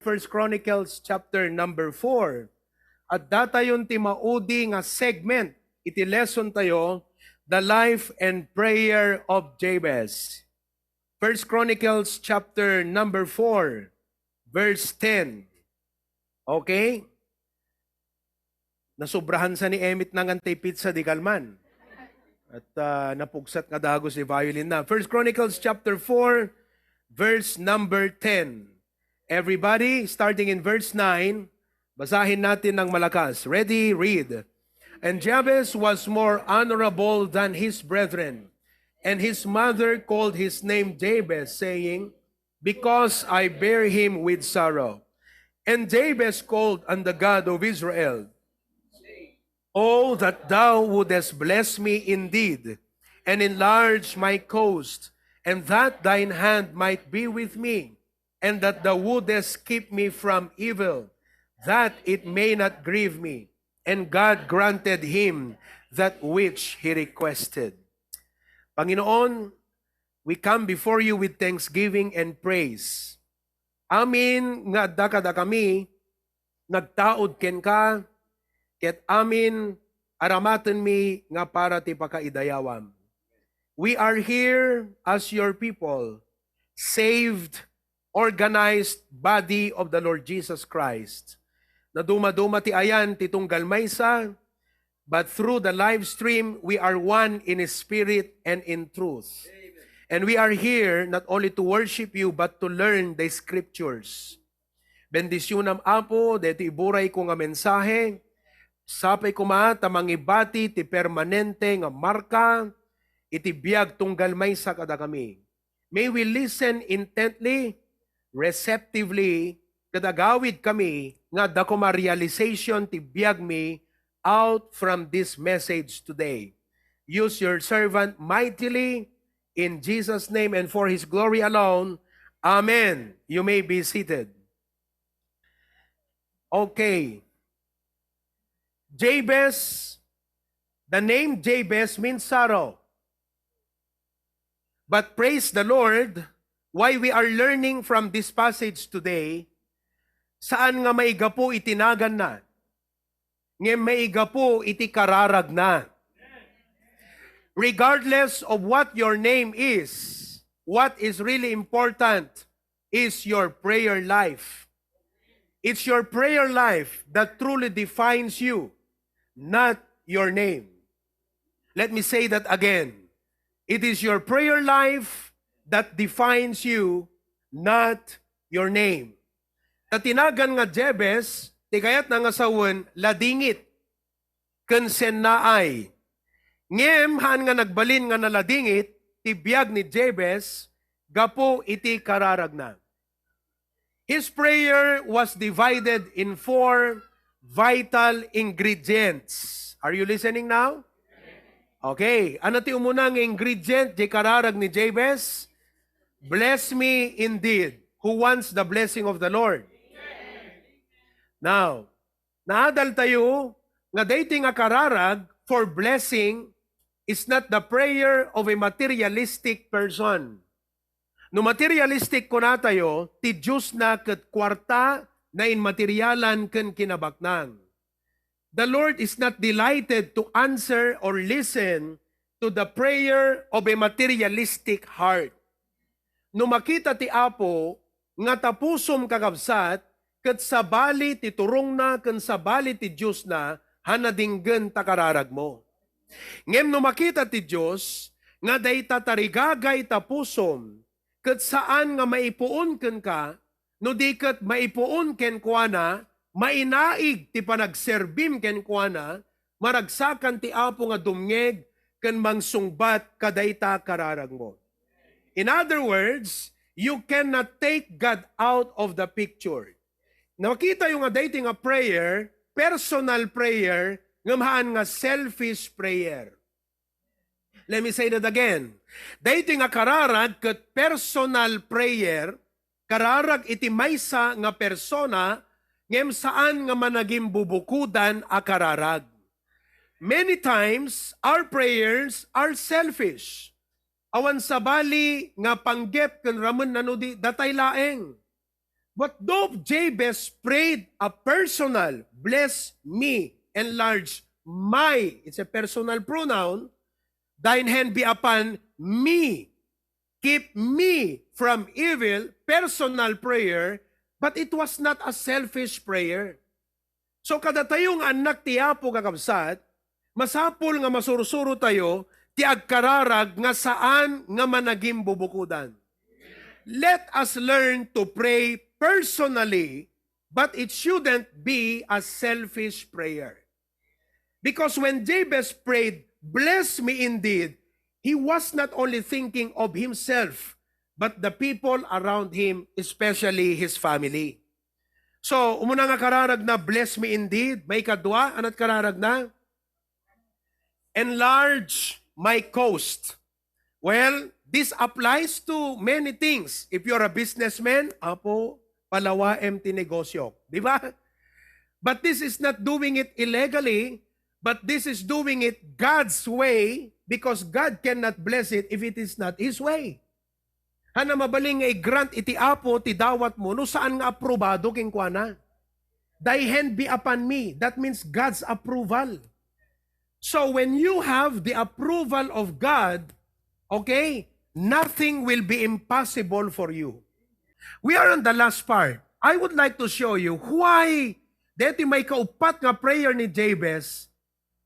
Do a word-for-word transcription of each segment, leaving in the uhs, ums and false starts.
First Chronicles chapter number four. At datayon ti maudi nga segment iti lesson tayo, the life and prayer of Jabez. First Chronicles chapter number four, verse ten. Okay? Nasubrahan sa ni Emit nangan ti pizza, di kalman. At ah, napugsat nga dagus ti violin na. First Chronicles chapter four, verse number ten. Everybody, starting in verse nine, basahin natin ng malakas. Ready? Read. And Jabez was more honorable than his brethren, and his mother called his name Jabez, saying, "Because I bear him with sorrow." And Jabez called on the God of Israel, "Oh, that thou wouldest bless me indeed, and enlarge my coast, and that thine hand might be with me, and that thou wouldest keep me from evil, that it may not grieve me." And God granted him that which he requested. Panginoon, we come before you with thanksgiving and praise. Amin nga adda kadakami, nagtaud kenka, ket amin aramatenmi nga para ti pakaidayawam. We are here as your people, saved, organized body of the Lord Jesus Christ. Nadumaduma ti ayan ti tunggal maysa, but through the live stream, we are one in spirit and in truth. And we are here not only to worship you, but to learn the scriptures. Bendisyonam, Apo, daytoy iburayko nga mensahe. Sapay koma ta mangibati ti permanente nga marka iti biag tunggal maysa kadakami. May we listen intently, receptively, ket agawid kami nga adda koma realization ti biagmi out from this message today. Use your servant mightily in Jesus' name and for his glory alone. Amen. You may be seated. Okay. Jabez, the name Jabez means sorrow. But praise the Lord, why we are learning from this passage today, saan nga maigapu iti naganna, ngem maigapu iti kararagna. Regardless of what your name is, what is really important is your prayer life. It's your prayer life that truly defines you, not your name. Let me say that again. It is your prayer life that defines you, not your name. Ta ti nagan nga Jabez, ti kayatna nga sawen, ladingit ken sennaay. Ngem haan nga nagbalin nga naladingit ti biag ni Jabez gapu iti kararagna. His prayer was divided in four vital ingredients. Are you listening now? Okay. Ano ti umuna nga ingredient di kararag ni Jabez? "Bless me indeed." Who wants the blessing of the Lord? Now, naadal tayo nga daytoy nga kararag for blessing is not the prayer of a materialistic person. No materialistic kunatayo, ti Diosna ket kuarta, nainmaterialan ken kinabaknang. The Lord is not delighted to answer or listen to the prayer of a materialistic heart. No makita ti Apo nga tapusom, kakabsat, ket sabali ti turongna ken sabali ti Diosna a nadinggen ta kararagmo. Ngem no makita ti Dios nga dayta tarigagay tapusom, ket saan nga maipuon kenka, no di ket maipuon kenkuana, mainaig ti panagserbim kenkuana, maragsakan ti Apo nga dumngeg ken mangsungbat kadayta kararagmo. In other words, you cannot take God out of the picture. Nakitayo nga daytoy nga prayer, personal prayer, ngem haan nga selfish prayer. Let me say that again. Daytoy nga kararag ket personal prayer, kararag iti maysa nga persona, ngem saan nga managimbubukodan a kararag. Many times, our prayers are selfish. Awan sabali nga panggep ken rammenna no di datay laeng. But though Jabez prayed a personal, "Bless me, enlarge my," it's a personal pronoun, "thine hand be upon me, keep me from evil," personal prayer, but it was not a selfish prayer. So, kadatayo nga annak ti Apo, kakabsat, masapul nga masursuro tayo ti agkararag nga saan nga managimbubukodan. Let us learn to pray personally, but it shouldn't be a selfish prayer. Because when Jabez prayed, "Bless me indeed," he was not only thinking of himself, but the people around him, especially his family. So, umuna nga kararag na, "Bless me indeed." Maikadua, anat kararag na? "Enlarge my coast." Well, this applies to many things. If you're a businessman, "Apo, palawaem ti negosyo." Di ba? But this is not doing it illegally, but this is doing it God's way, because God cannot bless it if it is not His way. Haan a mabalin nga i-grant iti Apo ti dawatmo no saan nga aprobado kenkuana. "Thy hand be upon me." That means God's approval. So when you have the approval of God, okay, nothing will be impossible for you. We are on the last part. I would like to show you why deti maikaupat nga prayer ni Jabez,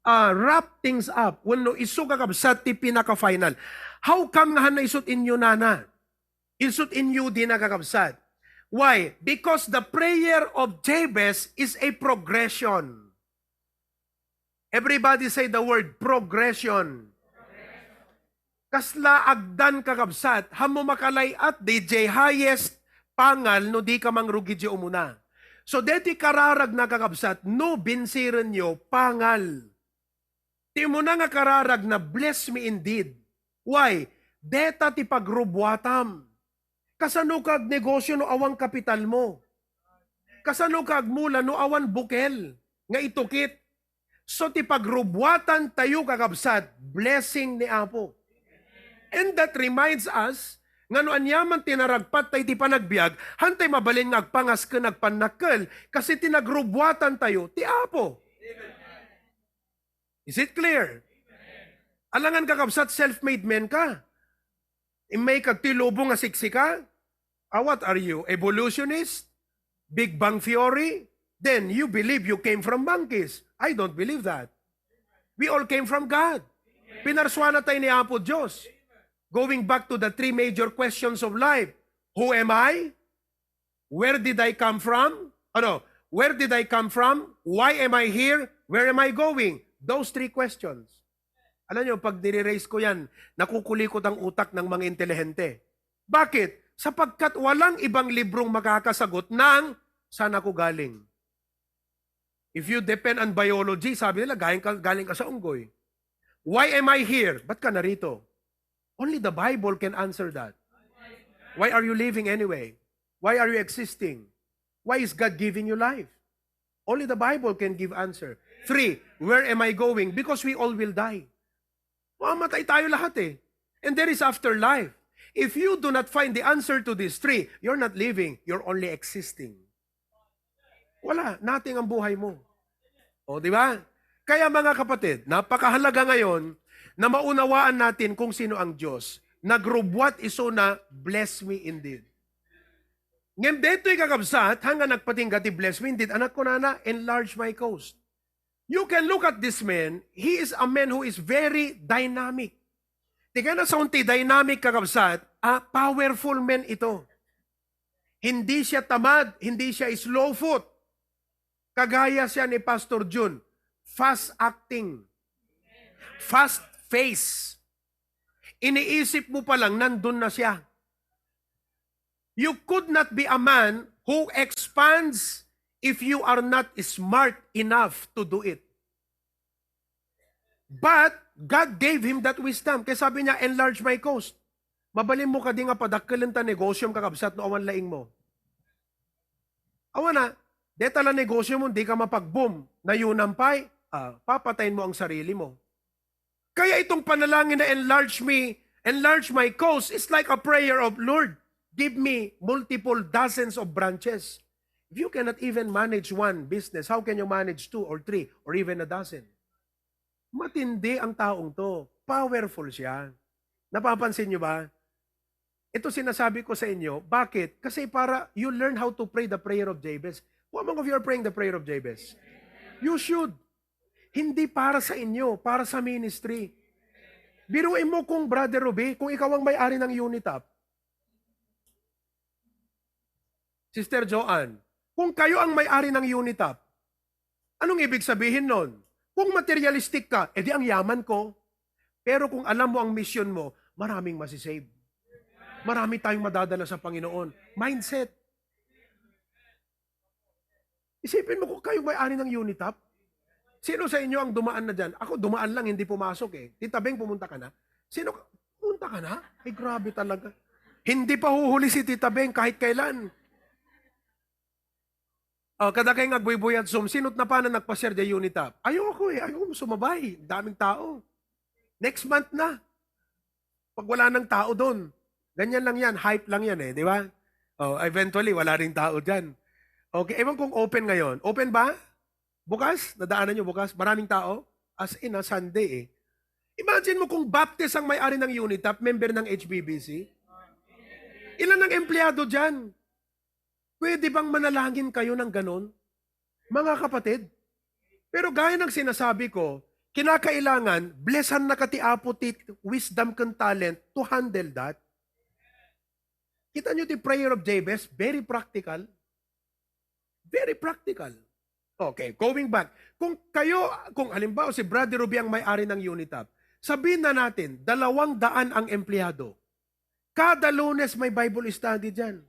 ah, wrap things up. Wenno isu, kakabsat, ti pinaka-final. How come nga haan na isut inyo nana? Isut inyo dina, kakabsat. Why? Because the prayer of Jabez is a progression. Everybody say the word progression. Kasla agdan, kakabsat, haan mo makalay-at diay highest pangal no di ka mangrugi diay umuna. So, deti kararag na, kakabsat, no binsirenyo, pangal. Ti umuna nga kararag na, "Bless me indeed." Why? Deta ti pagrubuatam. Kasano ka agnegosyo no awan kapital mo? Kasano ka agmula no awan bukel nga itukit? So, ti pagrubuatan tayo, kakabsat, blessing ni Apo. And that reminds us nga no aniaman ti naragpat tayo ti panagbiag, haan tay mabalin nga agpangas ken agpannakkel, kasi ti nagrubuatan tayo ti Apo. Is it clear? Alangan, kakabsat, self-made man ka. Immay ka ti lubong nga siksika? Ah, what are you, evolutionist? Big Bang Theory? Then you believe you came from monkeys. I don't believe that. We all came from God. Pinarsuana tayo ni Apo Dios. Going back to the three major questions of life, "Who am I? Where did I come from?" Ano? "Where did I come from? Why am I here? Where am I going?" Those three questions. Alam niyo, pag nire-raise ko yan, nakukulikot ang utak ng mga intelihente. Bakit? Sapagkat walang ibang librong makakasagot ng "Saan ako galing?" If you depend on biology, sabi nila, "Galing ka, galing ka sa unggoy." "Why am I here?" Ba't ka narito? Only the Bible can answer that. Why are you living anyway? Why are you existing? Why is God giving you life? Only the Bible can give answer. Three, "Where am I going?" Because we all will die. Mamamatay tayo lahat eh. And there is afterlife. If you do not find the answer to these three, you're not living, you're only existing. Wala, nothing ang buhay mo. O, di ba? Kaya, mga kapatid, napakahalaga ngayon na maunawaan natin kung sino ang Diyos. Nagrubuat isu na, "Bless me indeed." Ngem detoy, kakabsat, haan nga nagpatingga ti "Bless me indeed," anak, kunana, "Enlarge my coast." You can look at this man. He is a man who is very dynamic. Ti kayatna saon ti dynamic, kakabsat, ah, powerful man ito. Hindi siya tamad, hindi siya slow foot. Kagaya siya ni Pastor Jun, fast acting, fast face. Iniisip mo pa lang, nandun na siya. You could not be a man who expands if you are not smart enough to do it. But God gave him that wisdom. Kaya sabi niya, "Enlarge my coast." Mabalin mo kadi nga padakkelen ta negosyom, kakabsat, no awan laing mo? Awan na, deta la negosyom, di ka mapag-boom. Nayunam pay, ah, papatayen mo ang sarili mo. Kaya itong panalangin na, "Enlarge me, enlarge my coast," is like a prayer of, "Lord, Give me multiple dozens of branches. If you cannot even manage one business, how can you manage two or three or even a dozen? Matindi ang taong to. Powerful siya. Napapansin niyo ba? Ito sinasabi ko sa inyo. Bakit? Kasi para you learn how to pray the prayer of Jabez. Who among of you are praying the prayer of Jabez? You should. Hindi para sa inyo, para sa ministry. Biruin mo kung, Brother Ruby, kung ikaw ang may-ari ng Unitap. Sister Joanne, kung kayo ang may-ari ng Unitap, anong ibig sabihin nun? Kung materialistic ka, edi ang yaman ko. Pero kung alam mo ang mission mo, maraming masisave. Marami tayong madadala sa Panginoon. Mindset. Isipin mo kung kayo may-ari ng Unitap. Sino sa inyo ang dumaan na dyan? Ako, dumaan lang, hindi pumasok eh. Tita Beng, pumunta ka na? Sino ka? Pumunta ka na? Ay, grabe talaga. Hindi pa huhuli si Tita Beng kahit kailan. Oh, kada kayo nga agbuybuy at Zoom, sino't napanan nagpa-share di Unitap? Ayoko eh, ayoko sumabay. Daming tao. Next month na. Pag wala nang tao doon. Ganyan lang yan, hype lang yan eh, di ba? Oh, eventually, wala ring tao dyan. Okay, ewan kung open ngayon. Open ba? Bukas? Nadaanan nyo bukas? Maraming tao? As in, ah, Sunday eh. Imagine mo kung Baptist ang may-ari ng Unitap, member ng H B B C. Ilan ang empleyado dyan? Pwede bang manalangin kayo ng ganon? Mga kapatid, pero gaya ng sinasabi ko, kinakailangan, blessan na ka ti Apo ti wisdom ken talent to handle that. Kita nyo ti prayer of Jabez, very practical. Very practical. Okay, going back. Kung kayo, kung halimbawa si Brother Ruby ang may-ari ng Unitap, sabihin na natin, dalawang daan ang empleyado. Kada Lunes may Bible study dyan.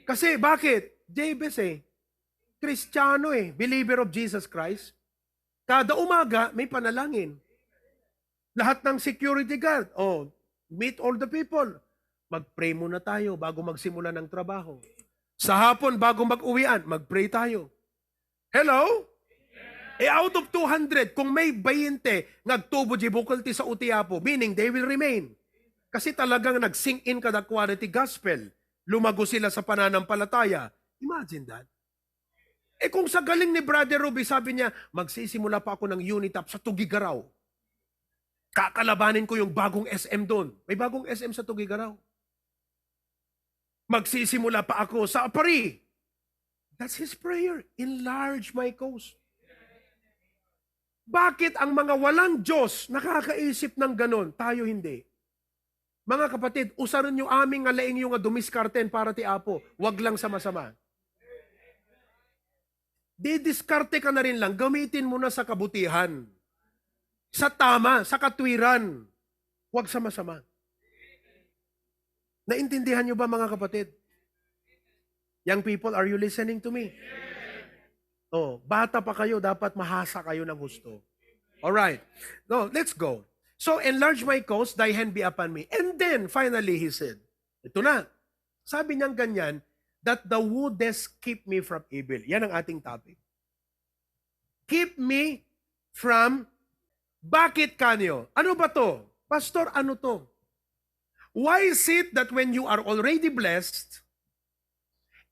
Kasi bakit? Jabez eh. Kristiyano eh. Believer of Jesus Christ. Kada umaga, may panalangin. Lahat ng security guard, oh, meet all the people. Mag-pray muna tayo bago magsimula ng trabaho. Sa hapon, bago mag-uwian, mag-pray tayo. Hello? Eh, out of two hundred, kung may bainte nga agtubo di bukol ti sao ti Apo, meaning they will remain. Kasi talagang nag-sink in kadakuada ti gospel. Lumago sila sa pananampalataya. Imagine that. Eh, kung sa galing ni Brother Ruby, sabi niya, "Magsisimula pa ako ng Unitap sa Tugigaraw. Kakalabanin ko yung bagong S M doon." May bagong S M sa Tugigaraw. "Magsisimula pa ako sa Apari." That's his prayer. "Enlarge my cause." Bakit ang mga walang Diyos nakakaisip ng ganon, tayo hindi? Mga kapatid, usaren nyo amin nga laing yo nga dumiskarten para ti Apo. Wag lang sa masama. Didiskarte ka na rin lang, gamitin mo na sa kabutihan. Sa tama, sa katwiran. Wag sa masama. Naintindihan nyo ba, mga kapatid? Young people, are you listening to me? Oh, bata pa kayo, dapat mahasa kayo ng husto. All right. No, let's go. "So enlarge my cause, thy hand be upon me." And then, finally, he said, ito na, sabi niyang ganyan, "that thou wouldest keep me from evil." Yan ang ating topic. "Keep me from," bakit kanyo? Ano ba to? Pastor, ano to? Why is it that when you are already blessed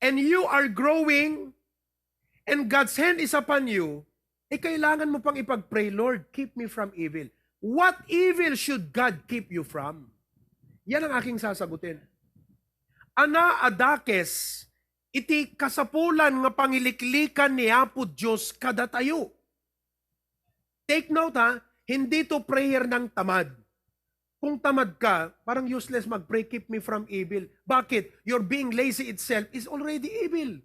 and you are growing and God's hand is upon you, eh kailangan mo pang ipag-pray, "Lord, keep me from evil." What evil should God keep you from? Yan ang aking sasagutin. Ana a dakes iti kasapulan nga pangiliklikan ni Apo Dios kadatayo. Take note ha, hindi to prayer ng tamad. Kung tamad ka, parang useless mag-pray, "Keep me from evil." Bakit? Your being lazy itself is already evil.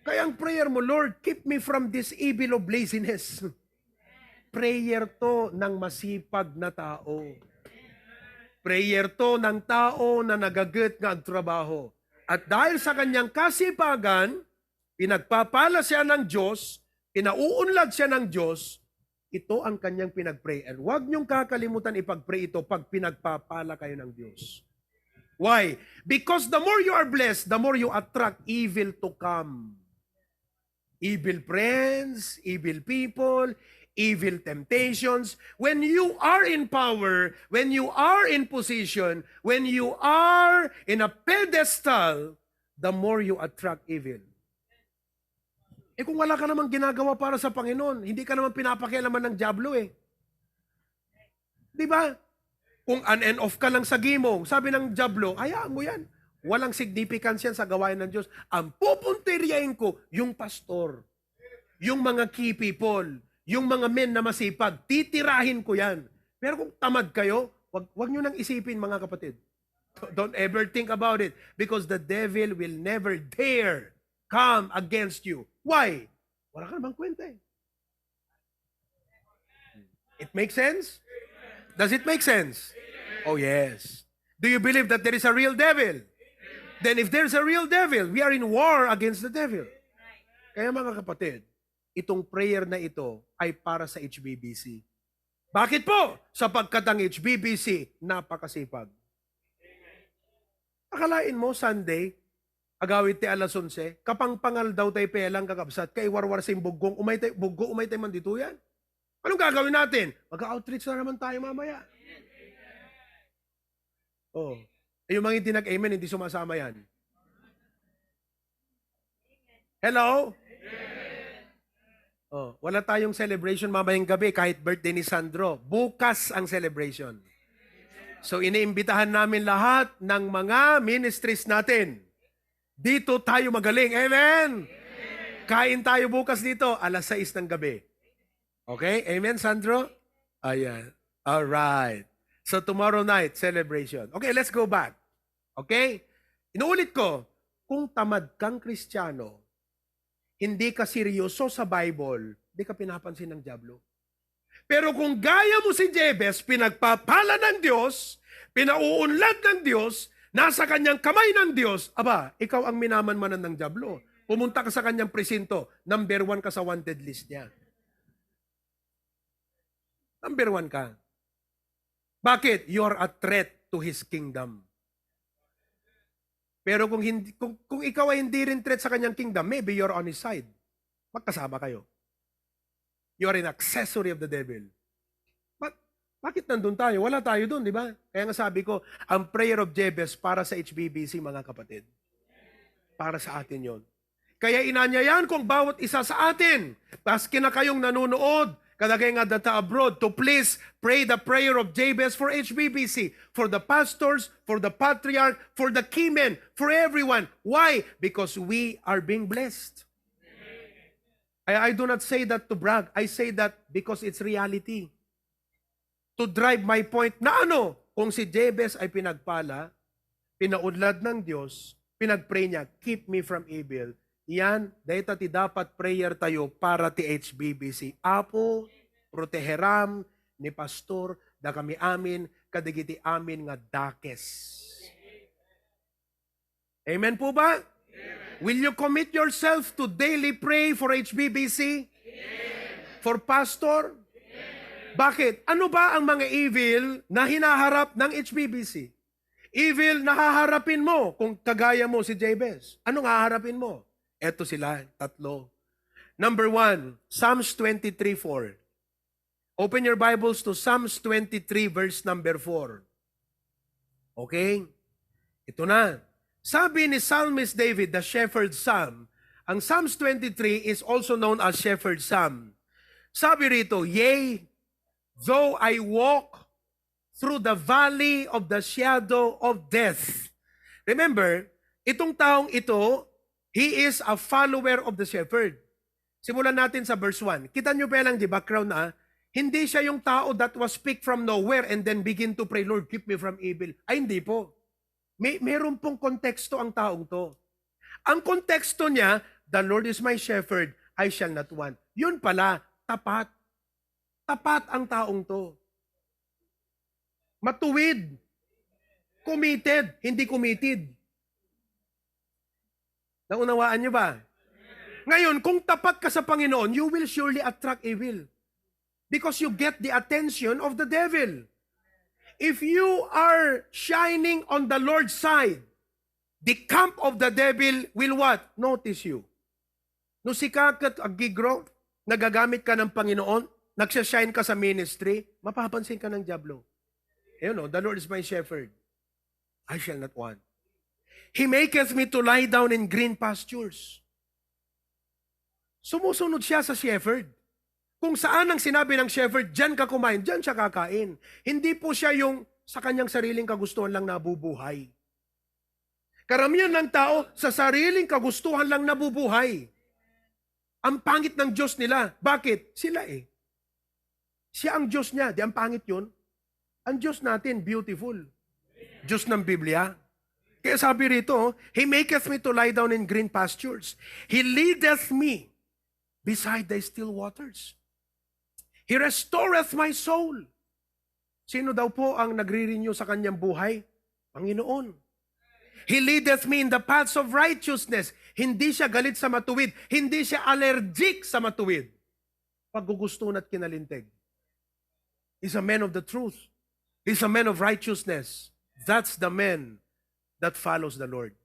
Kaya ang prayer mo, "Lord, keep me from this evil of laziness." Prayer to ng masipag na tao. Prayer to ng tao na nagaget nga agtrabaho. At dahil sa kanyang kasipagan, pinagpapala siya ng Diyos, pinauunlad siya ng Diyos, ito ang kanyang pinag-prayan. Huwag niyong kakalimutan ipag-pray ito pag pinagpapala kayo ng Diyos. Why? Because the more you are blessed, the more you attract evil to come. Evil friends, evil people, evil temptations. When you are in power, when you are in position, when you are in a pedestal, the more you attract evil. Eh, kung wala ka namang ginagawa para sa Panginoon, hindi ka naman pinapakialaman ng Diablo eh. Di ba? Kung on and off ka lang sa gimong, sabi ng Diablo, "Hayaan mo yan. Walang significance yan sa gawain ng Diyos. Ang pupuntiryain ko, yung pastor, yung mga key people, yung mga men na masipag, titirahin ko yan." Pero kung tamad kayo, wag, wag nyo nang isipin, mga kapatid. Don't ever think about it, because the devil will never dare come against you. Why? Wala ka namang kwenta eh. It makes sense? Does it make sense? Oh, yes. Do you believe that there is a real devil? Then if there's a real devil, we are in war against the devil. Kaya, mga kapatid, itong prayer na ito ay para sa H B B C. Bakit po? Sapagkat ang H B B C napakasipag. Akalain mo, Sunday, agawid ti alas onse, kapangpangaldaw tay pelang, kakabsat, kaiwarwar sin buggong, umay tay, buggo, umay tay man ditoyan. Anong gagawin natin? Mag-outreach na naman tayo mamaya. Oh. Eh, yung mga hindi nag-amen, hindi sumasama yan. Hello? Oh, wala tayong celebration mamayang gabi kahit birthday ni Sandro. Bukas ang celebration. So, iniimbitahan namin lahat ng mga ministries natin. Dito tayo magaling. Amen? Kain tayo bukas dito, alas sais ng gabi. Okay? Amen, Sandro? Ayan. All right. So, tomorrow night, celebration. Okay, let's go back. Okay? Inuulit ko, kung tamad kang Kristiyano, hindi ka seryoso sa Bible, di ka pinapansin ng Diablo. Pero kung gaya mo si Jabez, pinagpapala ng Diyos, pinauunlad ng Diyos, nasa kanyang kamay ng Diyos, aba, ikaw ang minamanmanan ng Diablo. Pumunta ka sa kanyang presinto, number one ka sa wanted list niya. Number one ka. Bakit? You are a threat to his kingdom. Pero kung hindi, kung, kung ikaw ay hindi rin threat sa kanyang kingdom, maybe you're on his side. Magkasama kayo. You are an accessory of the devil. But, bakit nandun tayo? Wala tayo dun, di ba? Kaya nga sabi ko, ang prayer of Jabez para sa H B B C, mga kapatid. Para sa atin yon. Kaya inanyayahan ko ang bawat isa sa atin, maski na kayong nanonood, kadagay nga data abroad, to please pray the prayer of Jabez for H B B C, for the pastors, for the patriarch, for the key men, for everyone. Why? Because we are being blessed. I, I do not say that to brag. I say that because it's reality. To drive my point na ano, kung si Jabez ay pinagpala, pinaunlad ng Diyos, pinagpray niya, "Keep me from evil." Yan, dayta ti dapat prayer tayo para ti H B B C. Apo, proteheram ni Pastor, dakami amin, kadagiti amin nga dakes. Amen po ba? Will you commit yourself to daily pray for H B B C? For pastor? Bakit? Ano ba ang mga evil na hinaharap ng H B B C? Evil na haharapin mo kung kagaya mo si Jabez. Anong haharapin mo? Eto sila, tatlo. Number one, Psalms twenty-three four. Open your Bibles to Psalms twenty-three, verse number four. Okay? Ito na. Sabi ni Psalmist David, the shepherd psalm, ang Psalms twenty-three is also known as shepherd psalm. Sabi rito, "Yea, though I walk through the valley of the shadow of death." Remember, itong taong ito, he is a follower of the shepherd. Simulan natin sa verse one. Kita nyo pa lang, di, background na, ah. Hindi siya yung tao that was picked from nowhere and then begin to pray, "Lord, keep me from evil." Ay, hindi po. May, meron pong konteksto ang taong to. Ang konteksto niya, "The Lord is my shepherd, I shall not want." Yun pala, tapat. Tapat ang taong to. Matuwid. Committed, hindi committed. Naunawaan niyo ba? Ngayon, kung tapat ka sa Panginoon, you will surely attract evil. Because you get the attention of the devil. If you are shining on the Lord's side, the camp of the devil will what? Notice you. No sika ket aggi-grow, nagagamit ka ng Panginoon, nagsashine ka sa ministry, mapapansin ka ng Diablo. Ayun, no? "The Lord is my shepherd. I shall not want. He maketh me to lie down in green pastures." Sumusunod siya sa shepherd. Kung saan ang sinabi ng shepherd, "Diyan ka kumain," diyan siya kakain. Hindi po siya yung sa kanyang sariling kagustuhan lang nabubuhay. Karamihan ng tao, sa sariling kagustuhan lang nabubuhay. Ang pangit ng Diyos nila. Bakit? Sila eh. Siya ang Diyos niya. Di ang pangit yun? Ang Diyos natin, beautiful. Diyos ng Biblia. Kaya sabi rito, "He maketh me to lie down in green pastures. He leadeth me beside the still waters. He restoreth my soul." Sino daw po ang nagre-renew sa kanyang buhay? Panginoon. "He leadeth me in the paths of righteousness." Hindi siya galit sa matuwid. Hindi siya allergic sa matuwid. Paggugusto na at kinalinteg. He's a man of the truth. He's a man of righteousness. That's the man that follows the Lord.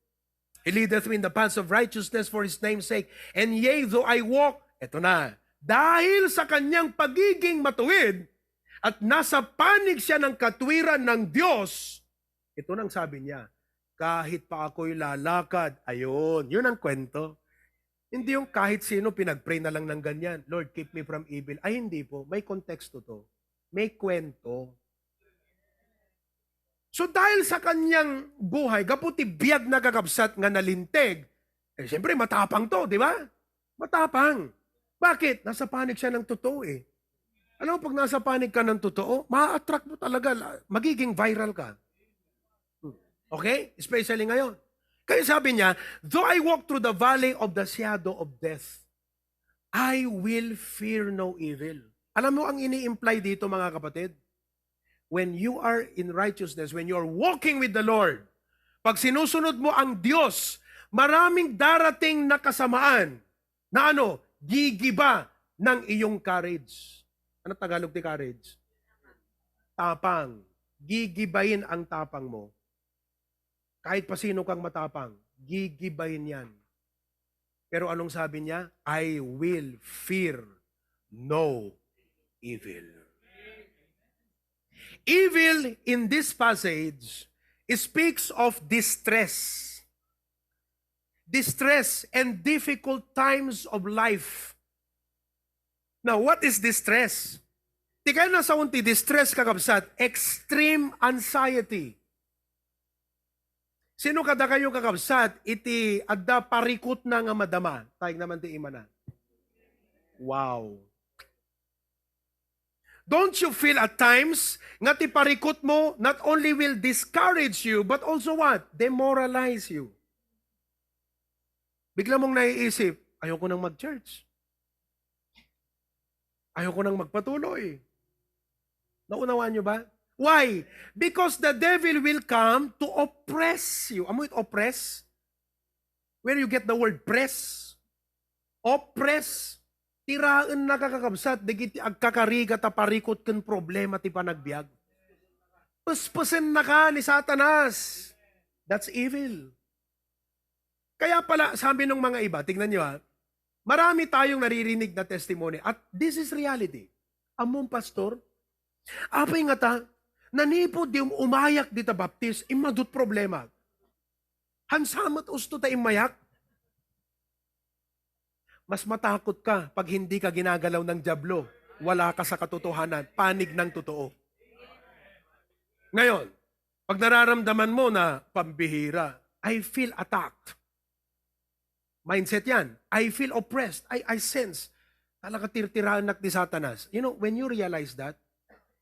"He leadeth me in the paths of righteousness for his name's sake. And yea, though I walk," eto na, dahil sa kanyang pagiging matuwid at nasa panig siya ng katwiran ng Diyos, ito nang sabi niya, "Kahit pa ako'y lalakad," ayun, yun ang kwento. Hindi yung kahit sino pinag-pray na lang ng ganyan, "Lord, keep me from evil." Ay, hindi po. May konteksto to. May kwento. So, dahil sa kanyang buhay, gapu ti biag na kakabsat nga nalinteg, eh, siyempre, matapang to, di ba? Matapang. Bakit? Nasa panig siya ng totoo eh. Alam mo, pag nasa panig ka ng totoo, ma-attract mo talaga, la-, magiging viral ka. Hmm. Okay? Especially ngayon. Kaya sabi niya, "Though I walk through the valley of the shadow of death, I will fear no evil." Alam mo ang ini-imply dito, mga kapatid? When you are in righteousness, when you are walking with the Lord, pag sinusunod mo ang Diyos, maraming darating na kasamaan na ano, gigiba ng iyong courage. Ano Tagalog ti courage? Tapang. Gigibain ang tapang mo. Kahit pa sino kang matapang, gigibain yan. Pero anong sabi niya? "I will fear no evil." Evil in this passage speaks of distress. Distress and difficult times of life. Now, what is distress? Ti kayatna sawen ti distress, kakabsat, extreme anxiety. Sino kadakayo, kakabsat, iti adda parikutna nga madama? Tayeg naman ti imana. Wow. Don't you feel at times nga ti parikut mo not only will discourage you, but also what? Demoralize you. Bigla mong naiisip, "Ayoko nang mag-church. Ayoko nang magpatuloy." Naunawaan nyo ba? Why? Because the devil will come to oppress you. Amo it oppress? Where you get the word press? Oppress. Tiraenna ka, kakabsat, dagiti agkakarigat a parikut ken problema ti panagbiag. Pespesenna ka ni Satanas. That's evil. Kaya pala, sabi ng mga iba, tingnan nyo ha, marami tayong naririnig na testimony, at this is reality. Ammom, pastor, apay ngata, nanipud di um-, umayak dita baptis, immadut problema. Hansamet usto ta immayak. Mas matakot ka pag hindi ka ginagalaw ng dyablo. Wala ka sa katotohanan, panig ng totoo. Ngayon, pag nararamdaman mo na, "Pambihira, I feel attacked." Mindset yan. "I feel oppressed. I, I sense. Talaga tirtiranak ni Satanas." You know, when you realize that,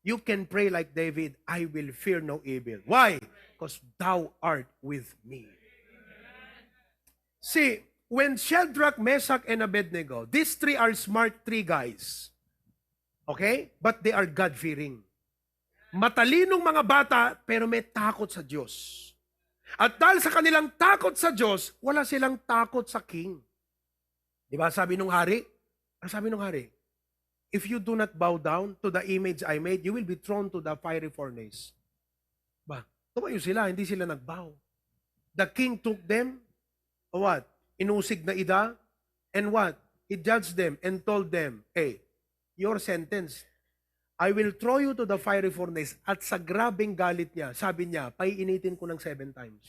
you can pray like David, "I will fear no evil." Why? Because thou art with me. See, when Shadrach, Meshach, and Abednego, these three are smart three guys. Okay? But they are God-fearing. Matalinong mga bata, pero may takot sa Diyos. At dahil sa kanilang takot sa Diyos, wala silang takot sa king. Di ba sabi nung hari? Ang sabi nung hari, "If you do not bow down to the image I made, you will be thrown to the fiery furnace." Ba, tumayo sila, hindi sila nagbow. The king took them, what? Inusig na ida, and what? He judged them and told them, "Hey, your sentence. I will throw you to the fiery furnace. At sa grabeng galit niya, sabi niya, "Paiinitin ko ng seven times."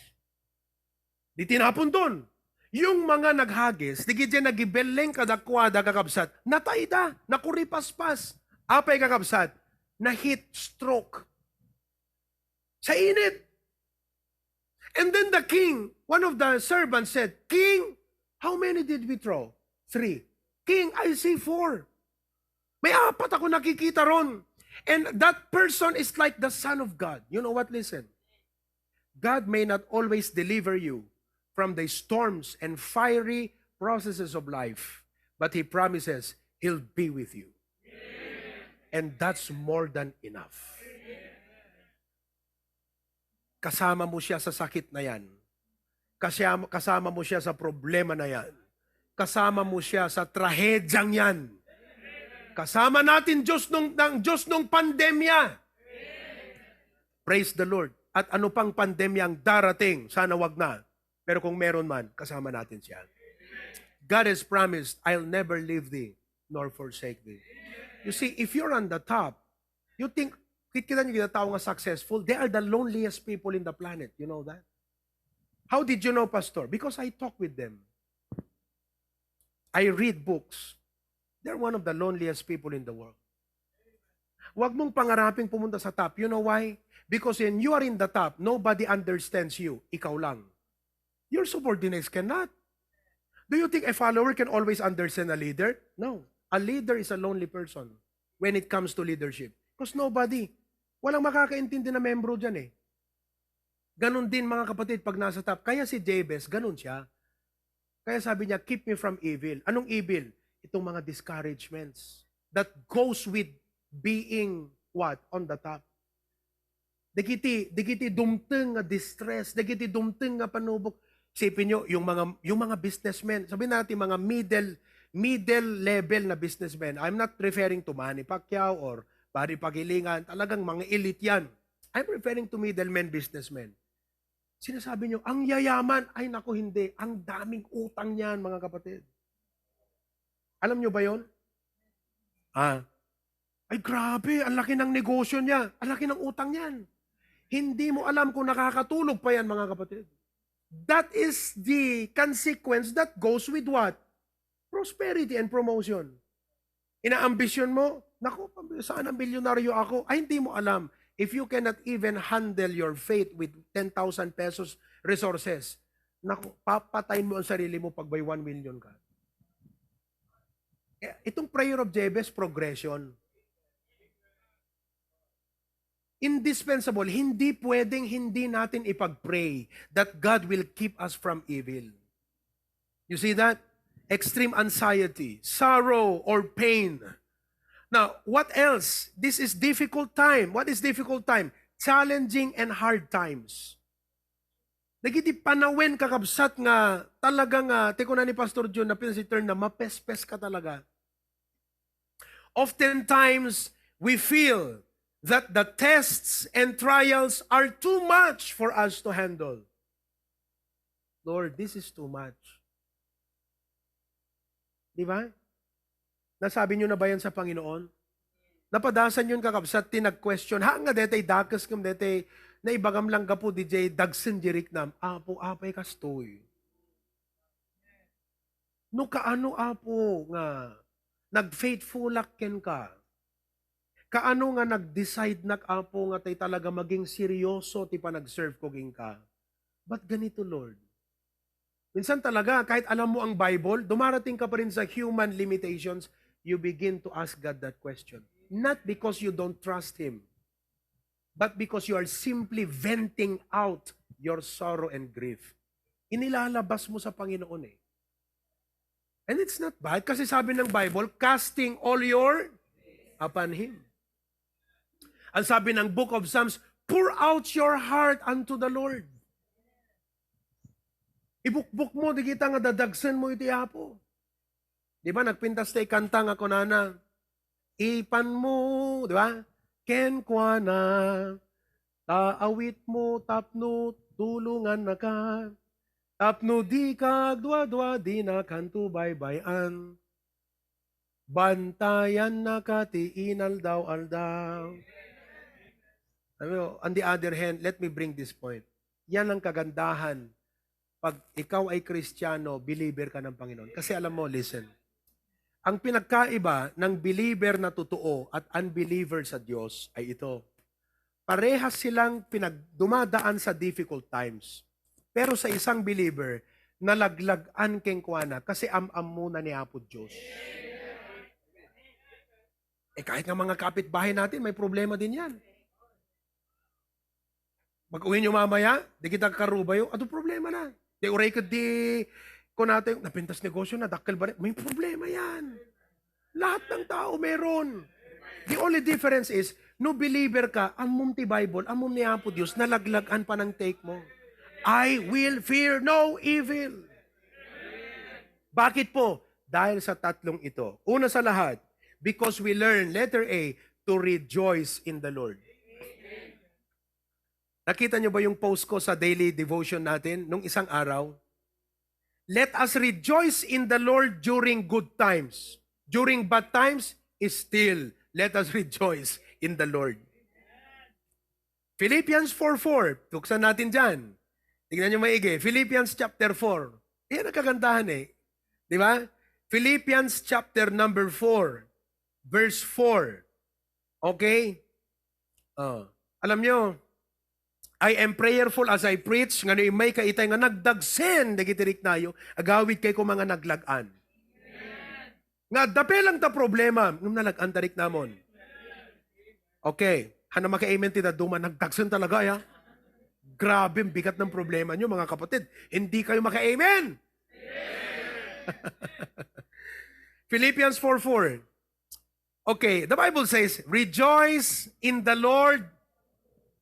Di tinapon doon. Yung mga naghagis, di gid yan nagibelleng kadakuada, kakabsat, natayda, nakuripaspas. Apay, kakabsat, na heat stroke. Sa init. And then the king, one of the servants said, "King, how many did we throw?" "Three." "King, I see four. May apat ako nakikita ron." And that person is like the Son of God. You know what? Listen. God may not always deliver you from the storms and fiery processes of life, but He promises He'll be with you. And that's more than enough. Kasama mo siya sa sakit na yan. Kasama, kasama mo siya sa problema na yan. Kasama mo siya sa trahedyang yan. Kasama natin Diyos nung, ng Diyos nung pandemya. Praise the Lord. At ano pang pandemya ang darating, sana wag na. Pero kung meron man, kasama natin siya. God has promised, "I'll never leave thee nor forsake thee." You see, if you're on the top, you think, kit-, kita niyo, kita tao nga successful, they are the loneliest people in the planet. You know that? How did you know, Pastor? Because I talk with them. I read books. They're one of the loneliest people in the world. Huwag mong pangaraping pumunta sa top. You know why? Because when you are in the top, nobody understands you. Ikaw lang. Your subordinates cannot. Do you think a follower can always understand a leader? No. A leader is a lonely person when it comes to leadership. Because nobody, walang makakaintindi na membro dyan eh. Ganun din, mga kapatid, pag nasa top. Kaya si Jabez, ganun siya. Kaya sabi niya, "Keep me from evil." Anong evil? Itong mga discouragements that goes with being what? On the top. Dagiti, dagiti dumteng nga distress, dagiti dumteng nga panubok. Isipin nyo, yung mga, yung mga businessmen, sabihin natin mga middle, middle level na businessmen. I'm not referring to Manny Pacquiao or Barry Paghilingan. Talagang mga elite yan. I'm referring to middlemen businessmen. Sinasabi nyo, "Ang yayaman." Ay, naku, hindi. Ang daming utang niyan, mga kapatid. Alam nyo ba yon? Ah. "Ay, grabe. Ang laki ng negosyo niya. Ang laki ng utang niyan." Hindi mo alam kung nakakatulog pa yan, mga kapatid. That is the consequence that goes with what? Prosperity and promotion. Inaambisyon mo, "Naku, sana milyonaryo ako." Ay, hindi mo alam. If you cannot even handle your faith with ten thousand pesos resources, naku, papatayin mo ang sarili mo pag may one million ka. Eh, itong prayer of Jabez, progression. Indispensable, hindi pwedeng hindi natin ipag-pray that God will keep us from evil. You see that? Extreme anxiety, sorrow, or pain. Now, what else? This is difficult time. What is difficult time? Challenging and hard times. Dagiti panawen, kakabsat, nga talaga nga, ti kuna ni Pastor Jun, na pinasiter na, mapespes ka talaga. Oftentimes, we feel that the tests and trials are too much for us to handle. "Lord, this is too much." Di ba? Nasabi nyo na ba yan sa Panginoon? Napadasan yun, kakabsat, ti nag-question. Ha, nga detay dakes ngem detay naibagam lang gapu di jay dagsen di riknam. Apo, apay kastoy. No kaano, Apo, nga nag-faithfulak kenka? Kaano nga nag-decide nak, Apo, nga tay talaga maging seryoso ti panag-serve ko kenka? But ganito, Lord. Minsan talaga, kahit alam mo ang Bible, dumarating ka pa rin sa human limitations, you begin to ask God that question. Not because you don't trust Him, but because you are simply venting out your sorrow and grief. Inilalabas mo sa Panginoon eh. And it's not bad kasi sabi ng Bible, "Casting all your upon Him." Ang sabi ng Book of Psalms, "Pour out your heart unto the Lord." Ibukbok mo, di kita nga dadagsen mo iti Apo. Di ba, nagpintas tay kanta nga kunana, "Ipan mo," di ba? "Kenkuana, ta awit mo tapno tulongannaka. Tapno dika agduadua, dinakanto baybay-an." Bantayannaka ti inaldaw-aldaw. Alam mo, on the other hand, let me bring this point. Yan ang kagandahan pag ikaw ay Kristiyano, believer ka ng Panginoon. Kasi alam mo, listen, ang pinagkaiba ng believer na totoo at unbeliever sa Diyos ay ito. Parehas silang pinagdumadaan sa difficult times. Pero sa isang believer, nalaglag-an kenkuana kasi am-ammona ni Apo Diyos. Eh, kahit nga mga kapitbahay natin, may problema din yan. Pag-uwi nyo mamaya, di kita karubayo, adu problema na. Di uray ka di, kung natin, napintas negosyo na, dakkel ba rin? May problema yan. Lahat ng tao meron. The only difference is, no believer ka, ammom ti Bible, ammom ni Apo Diyos, nalaglag-an pa ng take mo. "I will fear no evil." Bakit po? Dahil sa tatlong ito. Una sa lahat, because we learn, letter A, to rejoice in the Lord. Nakita nyo ba yung post ko sa daily devotion natin nung isang araw? "Let us rejoice in the Lord during good times. During bad times, still, let us rejoice in the Lord." Philippians four four, tuksan natin dyan. Tingnan nyo maigi, Philippians chapter four. Yan ang kagandahan eh. Di ba? Philippians chapter number four, verse four. Okay? Oh. Alam nyo, "I am prayerful as I preach," nga no immay ka itay nga nagdagsen dagiti riknayo, agawid kay koma nga naglag-an. Nga adda pay lang ta problema, ngem nalag-an ta riknamon. Okay. Hana maka-amen ti dadduma, nagdagsen talaga, ya. Grabe, ang bigat ng problema nyo, mga kapatid. Hindi kayo maka-amen. Philippians four four. Okay, the Bible says, "Rejoice in the Lord."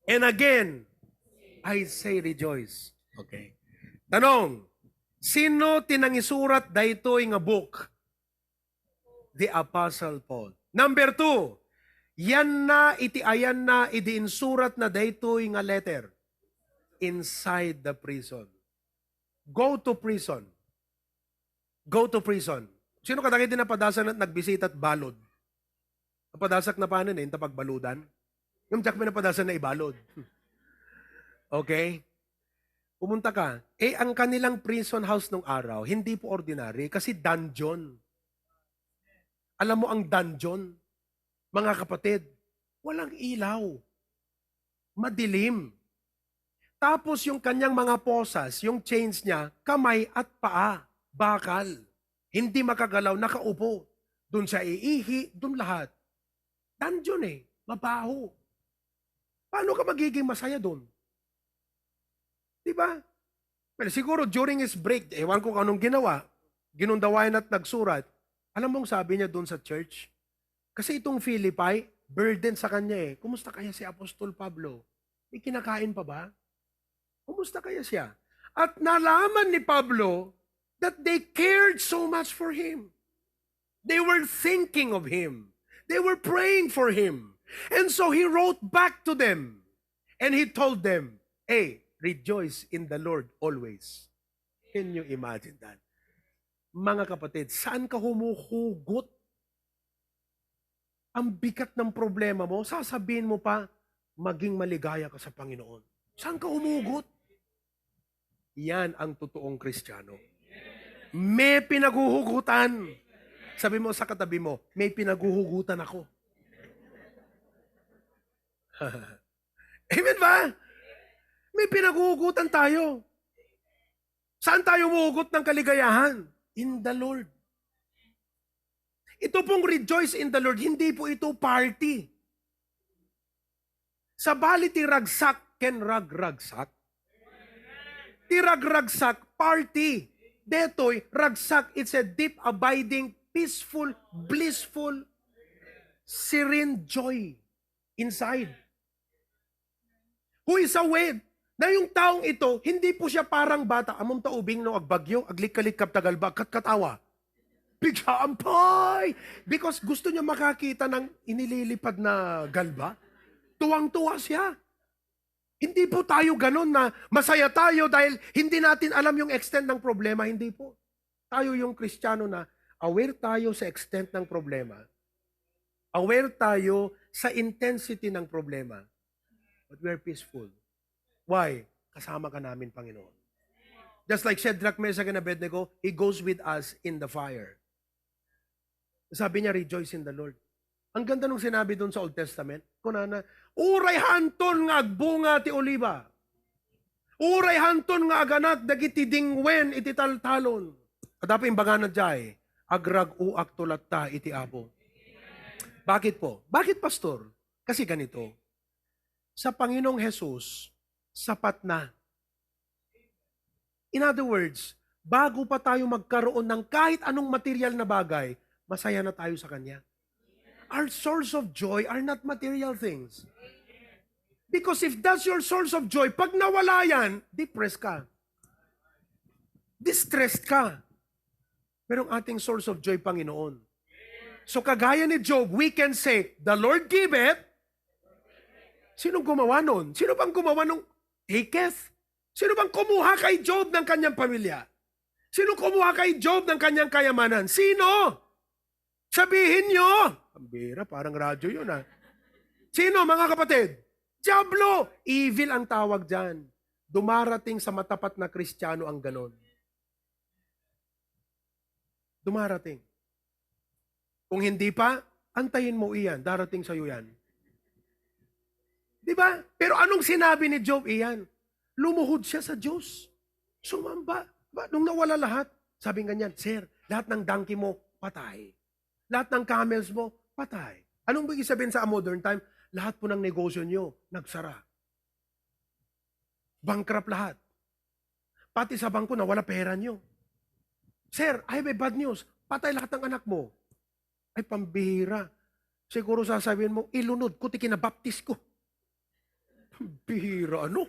And again, I say rejoice. Okay. Tanong, sino ti nangisurat daytoy nga book? The Apostle Paul. Number two, yanna iti ayanna idi insurat na daytoy nga letter. Inside the prison. Go to prison. Go to prison. Sino kadagiti napadasakna nagbisita at balod? Napadasakna panen eh, inta pagbaludan. Yung jack may napadasakna ibalod. Okay? Pumunta ka. Eh, ang kanilang prison house nung araw, hindi po ordinary, kasi dungeon. Alam mo ang dungeon? Mga kapatid, walang ilaw. Madilim. Tapos yung kanyang mga posas, yung chains niya, kamay at paa, bakal. Hindi makagalaw, nakaupo. Doon siya iihi, doon lahat. Dungeon eh, mabaho. Paano ka magiging masaya doon? Di ba? Well, siguro during his break, ewan ko kung anong ginawa, ginundawayan at nagsurat. Alam mong sabi niya doon sa church? Kasi itong Philippi, burden sa kanya eh. Kumusta kaya si Apostol Pablo? May kinakain pa ba? Kumusta kaya siya? At nalaman ni Pablo that they cared so much for him. They were thinking of him. They were praying for him. And so he wrote back to them. And he told them, "Hey, rejoice in the Lord always." Can you imagine that? Mga kapatid, saan ka humuhugot? Ang bigat ng problema mo, sasabihin mo pa, "Maging maligaya ka sa Panginoon." Saan ka humugot? Yan ang totoong Kristiyano. May pinaghuhugutan. Sabi mo sa katabi mo, "May pinaghuhugutan ako." Amen ba? May pinaghuhugutan tayo. Saan tayo humuhugot ng kaligayahan? In the Lord. Ito pong rejoice in the Lord, hindi po ito party. Sabali ti ragsak ken ragragsak. Ti ragragsak, party. Detoy, ragsak, it's a deep, abiding, peaceful, blissful, serene joy inside. Who is aware na yung taong ito, hindi po siya parang bata. Amom ta ubing no agbagyo, aglikka-likkab ta galba, katkatawa. Pigsaampay! Because gusto niya makakita ng inililipad na galba. Tuwang-tuwa siya. Hindi po tayo ganun na masaya tayo dahil hindi natin alam yung extent ng problema. Hindi po. Tayo yung Kristiyano na Aware tayo sa extent ng problema. Aware tayo sa intensity ng problema. But we are peaceful. Why? Kasama ka namin, Panginoon. Just like Shadrach, Meshach, and Abednego, He goes with us in the fire. Sabi niya, "Rejoice in the Lord." Ang ganda nung sinabi doon sa Old Testament. Kunana, "Uray hanton nga agbunga ti oliba. Uray hanton nga aganak dagiti dingwen iti taltalon." Adda pay imbagana jay, "Agrag-oakto latta iti Apo." Bakit po? Bakit, Pastor? Kasi ganito, sa Panginoong Jesus, sapat na. In other words, bago pa tayo magkaroon ng kahit anong material na bagay, masaya na tayo sa Kanya. Our source of joy are not material things. Because if that's your source of joy, pag nawala yan, depressed ka. Distressed ka. Pero ang ating source of joy, Panginoon. So kagaya ni Job, we can say, "The Lord giveth." Sinong gumawa nun? Sino bang gumawa nung taketh? Sino bang kumuha kay Job ng kanyang pamilya? Sino kumuha kay Job ng kanyang kayamanan? Sino? Sabihin nyo! Ang bira, parang radyo yun, ah. Sino, mga kapatid? Diablo! Evil ang tawag dyan. Dumarating sa matapat na Kristiyano ang ganon. Dumarating. Kung hindi pa, antayin mo iyan. Darating sa'yo yan. Di ba? Pero anong sinabi ni Job iyan? Lumuhod siya sa Diyos. Sumamba. Ba, nung nawala lahat, sabi nga niyan, "Sir, lahat ng donkey mo, patay. Lahat ng camels mo, patay." Anong ibig sabihin sa modern time? Lahat po ng negosyo nyo, nagsara. Bankrupt lahat. Pati sa bangko, nawala pera nyo. "Sir, I have a bad news. Patay lahat ng anak mo." Ay, pambihira. Siguro sasabihin mo, "Ilunod ko ti kinabaptis ko." Bihira, ano?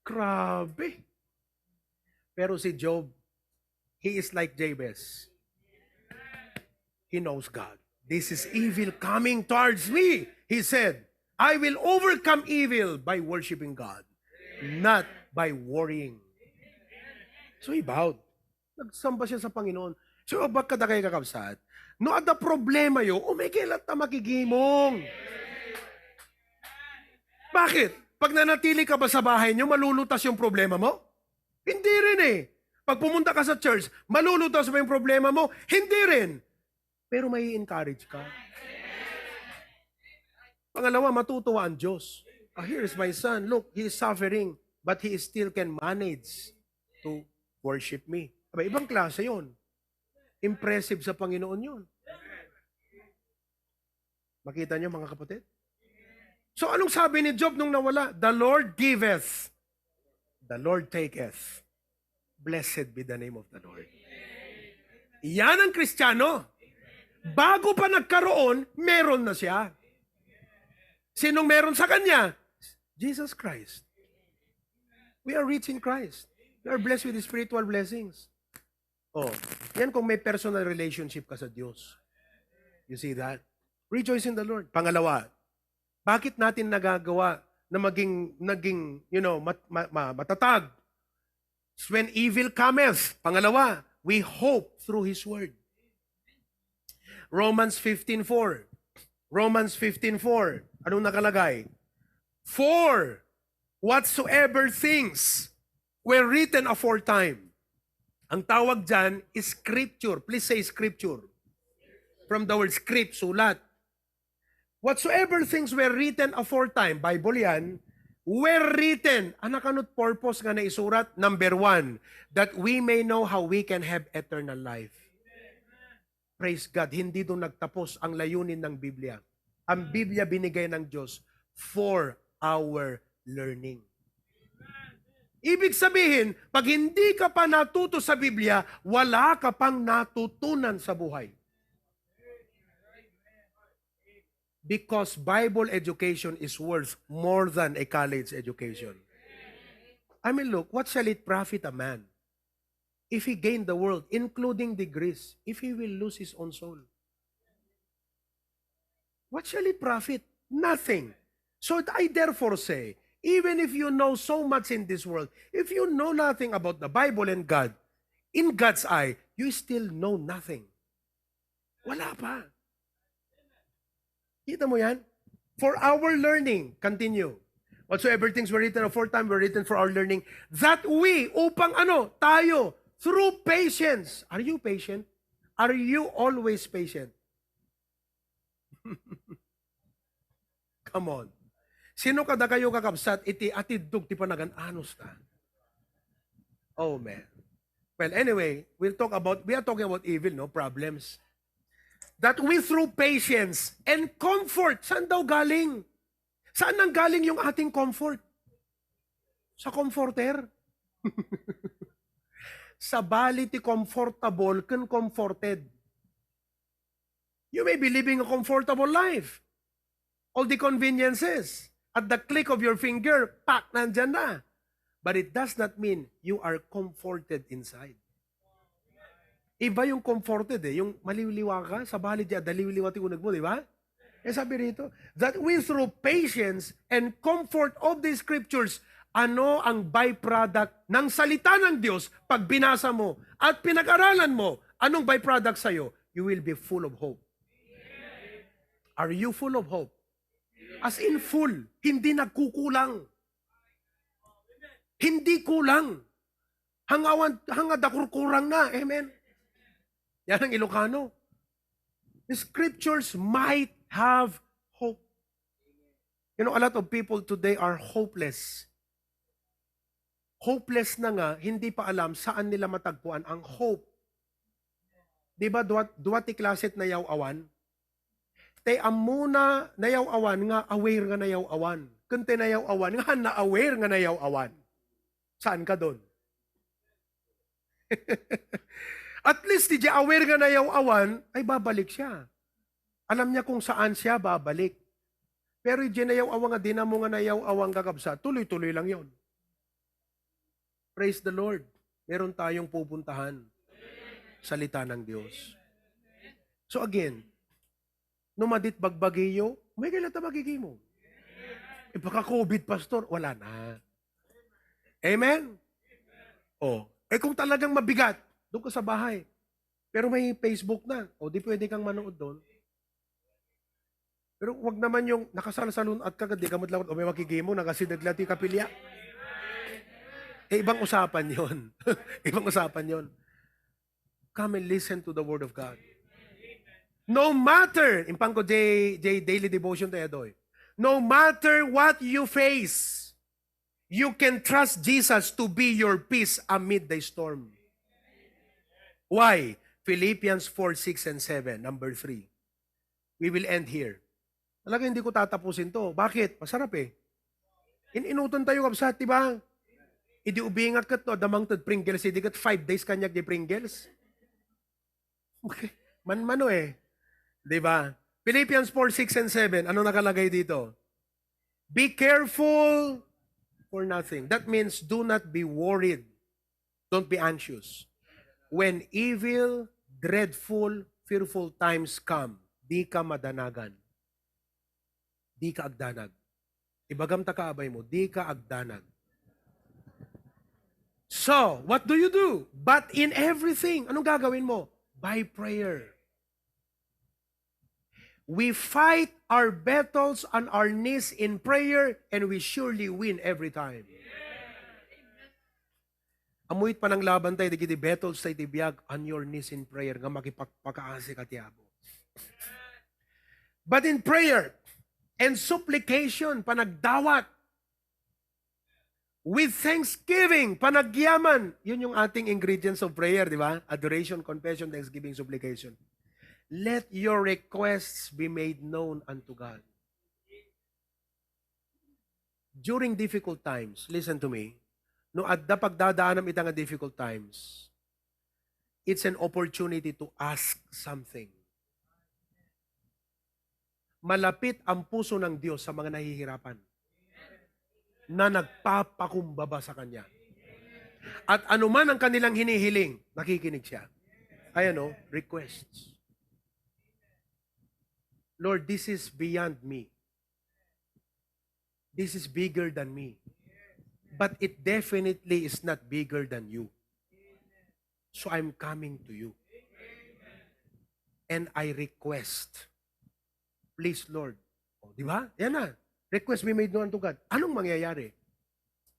Grabe. Pero si Job, he is like Jabez. He knows God. "This is evil coming towards me," he said. "I will overcome evil by worshiping God, not by worrying." So he bowed. Nagsamba siya sa Panginoon. So, bakit kayo, kakabsat? No adda problema yo, umikay latta makigimong. Bakit? Pag nanatili ka ba sa bahay nyo, malulutas yung problema mo? Hindi rin eh. Pag pumunta ka sa church, malulutas ba yung problema mo? Hindi rin. Pero may encourage ka. Pangalawa, matutuwa ang Diyos. "Ah, here is my son. Look, he is suffering, but he still can manage to worship me." Aba, ibang klase yon. Impressive sa Panginoon yon. Makita niyo, mga kapatid? So, anong sabi ni Job nung nawala? "The Lord giveth, the Lord taketh. Blessed be the name of the Lord." Yan ang Kristiyano. Bago pa nagkaroon, meron na siya. Sinong meron sa kanya? Jesus Christ. We are rich in Christ. We are blessed with spiritual blessings. Oh, yan kung may personal relationship ka sa Diyos. You see that? Rejoice in the Lord. Pangalawa, bakit natin nagagawa na maging, naging, you know, mat-, ma-, ma-, matatag? When evil cometh, pangalawa, we hope through His Word. Romans fifteen four. Romans fifteen four. Anong nakalagay? "For whatsoever things were written aforetime." Ang tawag dyan is scripture. Please say scripture. From the word script, sulat. "Whatsoever things were written aforetime," Bible yan, "were written." Ano kanut purpose nga naisurat? Number one, that we may know how we can have eternal life. Praise God, hindi doon nagtapos ang layunin ng Biblia. Ang Biblia binigay ng Diyos for our learning. Ibig sabihin, pag hindi ka pa natuto sa Biblia, wala ka pang natutunan sa buhay. Because Bible education is worth more than a college education. I mean, look, what shall it profit a man if he gain the world, including degrees, if he will lose his own soul? What shall it profit? Nothing. So I therefore say, even if you know so much in this world, if you know nothing about the Bible and God, in God's eye, you still know nothing. Wala pa. Kita mo yan? For our learning, continue. Whatsoever things were written aforetime were written for our learning, that we, upang ano, tayo, through patience. Are you patient? Are you always patient? Come on. Sino kadakayo, kakabsat, iti atiddog ti panagan-anos ta? Oh, man. Well, anyway, we'll talk about, we are talking about evil, no? Problems. That we through patience and comfort. Saan daw galing? Saan nang galing yung ating comfort? Sa comforter? Sabali ti comfortable ken comforted. You may be living a comfortable life. All the conveniences. At the click of your finger, pak, nandyan na. But it does not mean you are comforted inside. Iba yung comforted eh, yung maliwliwa ka, sabali di adda liwliwa ti uneg mo, di ba? Eh, sabi rito, that we through patience and comfort of the scriptures, ano ang byproduct ng salita ng Diyos pag binasa mo at pinag-aralan mo? Anong byproduct sa'yo? You will be full of hope. Are you full of hope? As in full, hindi nagkukulang. Hindi kulang. Hangawan, hanga dakurkurang na. Amen. Yan ang Ilocano. The scriptures might have hope. You know, a lot of people today are hopeless. Hopeless na nga, hindi pa alam saan nila matagpuan ang hope. Di ba, duwa, duwa ti klase ti nayaw-awan? Tay ammona nayaw-awan nga aware nga nayaw-awan. Ken tay nayaw-awan nga na-aware nga nayaw-awan. Saan ka doon? At least, di aware nga nayaw-awan, ay babalik siya. Alam niya kung saan siya babalik. Pero di nayaw-awan nga, di na mo nga nayaw-awan, kakabsat, tuloy-tuloy lang yon. Praise the Lord. Meron tayong pupuntahan. Salita ng Diyos. So again, no madit bagbagiyo, may kailan ta magigimo. Ipaka-covid, pastor, wala na. Amen? Oh, eh kung talagang mabigat, doon ka sa bahay. Pero may Facebook na. O di pwede kang manood doon. Pero wag naman yung nakasalsalun-at ka, di ka matlawan, o may makigimo, nakasideg lang ti kapilya. Eh, ibang usapan yon. Ibang usapan yon. Come and listen to the word of God. No matter, impang ko J, J Daily Devotion tayo doy. No matter what you face, you can trust Jesus to be your peace amid the storm. Why? Philippians four, six, and seven, number three. We will end here. Talaga hindi ko tatapusin to. Bakit? Masarap eh. In-inutan tayo, kabsat, di ba? Idi ubingak ket no, adda mangted Pringles, idi ket five days kaniak di Pringles. Okay. Manmano eh. Di ba? Philippians four, six, and seven, ano nakalagay dito? Be careful for nothing. That means do not be worried. Don't be anxious. When evil, dreadful, fearful times come, di ka madanagan. Di ka agdanag. Ibagam ta kaabay mo, di ka agdanag. So, what do you do? But in everything, anong gagawin mo? By prayer. We fight our battles on our knees in prayer, and we surely win every time. Amuy pananglaban tayo, dagiti battles tayo ti biag, on your knees in prayer, nga makipagpakaasi ka ti Apo. But in prayer and supplication, panagdawat, with thanksgiving, panagyaman, yun yung ating ingredients of prayer, di ba? Adoration, confession, thanksgiving, supplication. Let your requests be made known unto God. During difficult times, listen to me, no adda pagdadaanam ita nga difficult times, it's an opportunity to ask something. Malapit ang puso ng Diyos sa mga nahihirapan na nagpapakumbaba sa Kanya. At anuman ang kanilang hinihiling, nakikinig siya. Ayan o, requests. Lord, this is beyond me. This is bigger than me. But it definitely is not bigger than you. So I'm coming to you. and I request. Please, Lord. O, di ba? Yan na. Request be made known unto God. Anong mangyayari?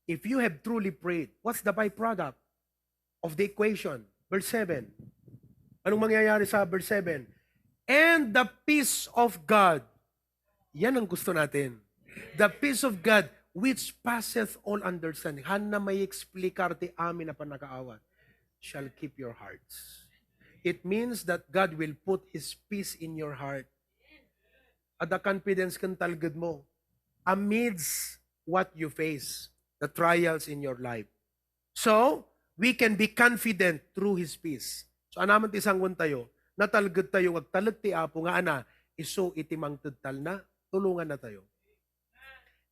If you have truly prayed, what's the byproduct of the equation? Verse seven. Anong mangyayari sa verse seven? And the peace of God. Yan ang gusto natin. The peace of God, which passeth all understanding. Hanna maieksplicar ti amin a pannakaawat, shall keep your hearts. It means that God will put His peace in your heart. Adda confidence ken talged mo amidst what you face, the trials in your life. So, we can be confident through His peace. So, anaman ti sangwen tayo, natalged tayo, agtalek ti Apo nga ana, isu iti mangted talna, tulonganna tayo.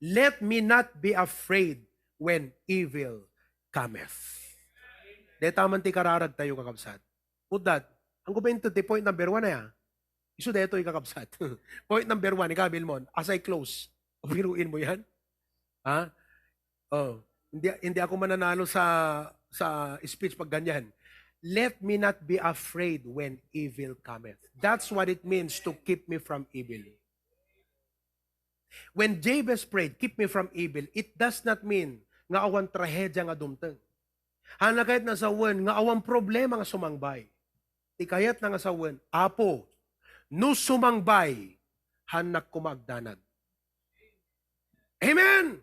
Let me not be afraid when evil cometh. Dayta man ti kararag tayo, kakabsat. Put that. Ang kuminto ti point number one, aya. Isu daytoy, kakabsat. Point number one, ikaw, Vilmon, as I close. Biruin mo yan. Ha? Oh, hindi, hindi ako mananalo sa, sa speech pag ganyan. Let me not be afraid when evil cometh. That's what it means to keep me from evil. When Jabez prayed, "Keep me from evil," it does not mean nga awan trahedya nga dumteng. Hanna kayatna sawen nga awan problema nga sumangbay. Ti kayatna nga sawen, "Apo, no sumangbay, hannak koma agdanag." Amen.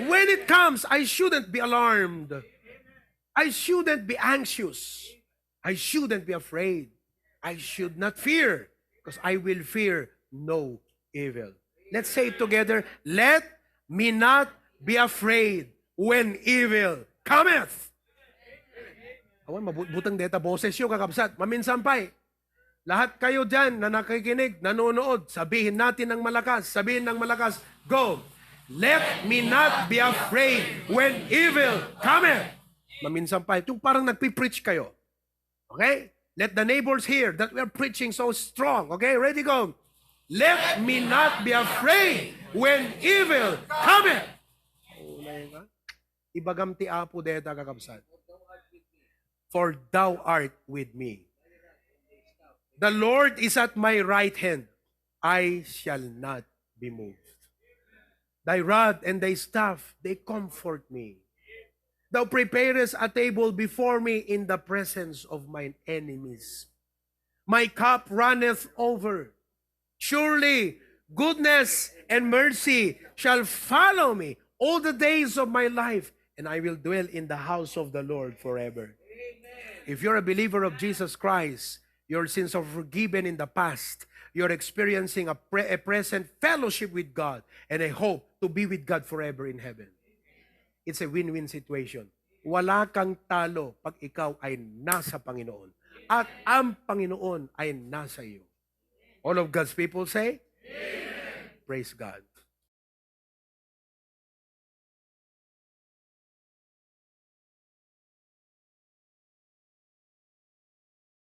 When it comes, I shouldn't be alarmed. I shouldn't be anxious. I shouldn't be afraid. I should not fear, because I will fear no evil. Let's say it together, "Let me not be afraid when evil cometh." Awan, mabuteng deta boses yo, kakabsat. Maminsan pay, lahat kayo dyan na nakikinig, nanonood, sabihin natin ng malakas, sabihin ng malakas, "Go! Let me not be afraid when evil cometh." Maminsan pa, yung parang nagpipreach kayo. Okay? Let the neighbors hear that we are preaching so strong. Okay? Ready, go! "Let me not be afraid when evil cometh." Ibagam ti Apo deta, kakabsat. "For thou art with me. The Lord is at my right hand. I shall not be moved. Thy rod and thy staff, they comfort me. Thou preparest a table before me in the presence of mine enemies. My cup runneth over. Surely goodness and mercy shall follow me all the days of my life, and I will dwell in the house of the Lord forever." If you're a believer of Jesus Christ, your sins are forgiven in the past. You're experiencing a, pre- a present fellowship with God and a hope to be with God forever in heaven. It's a win-win situation. Wala kang talo pag ikaw ay nasa Panginoon. At ang Panginoon ay nasa iyo. All of God's people say, "Amen." Praise God.